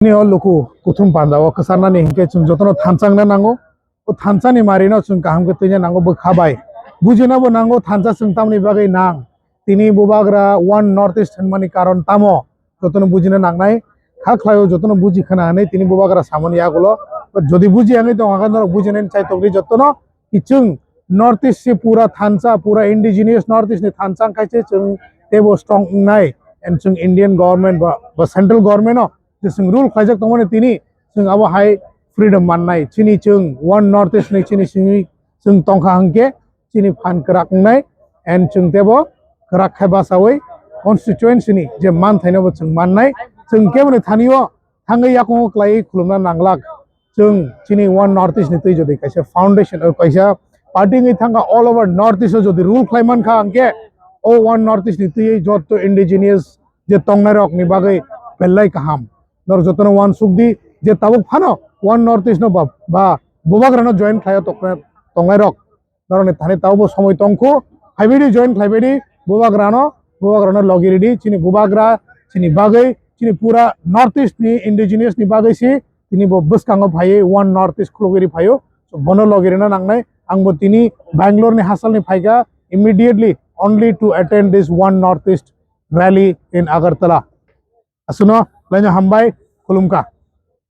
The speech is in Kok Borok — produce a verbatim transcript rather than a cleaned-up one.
Tini o luku kuthum panda o kwcharnani hinkhe chwng jotono thansa wngna nango. O thansa ni mari no chwng kaham khe twina nango bwkha bai. Bujina bo nango thansa chwng tamni bagwi nang. Tini bubagra one North East hinmani karon tamo? Jotono bujina nangnai. Kha khlai o jotono buji khna hinwi tini bubagra samani yagulo. But jodi buji yangwi tong kha norok bujinani chai tongdi jotono. Chwng North East si pura thansa, pura indigenous North East ni thansa wngkhaise chwng teibo strong wngnai. And chwng Indian government ba, ba central government no je chwng rule khlaijak tongmani tini chwng abo hai freedom mannai. Chini chwng one North East ni chini simi chwng tongkha hwnkhe chini phan kwrak wngnai and chwng teibo kwrak khai bachaui constituency ni je manthaino bo chwng mannai. Chwng keboni thani o thangwi yakungo kwlaiwi khulumna nanglak. Chwng chini one North East ni twi jodi kaisa foundation o kaisa party wngwi thangkha all over North East o jodi rule khlai mankha hwnkhe o one North East ni twi jotto indigenous je tongnai rok ni bagwi belai kaham. Norok jotono uansuk di je tabuk phano one North East no ba, ba bubagrano join khlai o tokna tongnai rok. Norokni thani tabukbo somoi tongkhu, phaibaidi join khlaibaidi bubagrano, bubagrano logi ridi chini bubagra chini bagwi chini pura North East ni indigenous ni bagwi si tini bo bwskango phaiwi one North East khulugwi ri phaio. So bono logi rina nangnai. Ang bo tini Bangalore ni hasalni phaikha immediately only to attend this one North East rally in Agartala. Asuno laino hambai, khulumkha.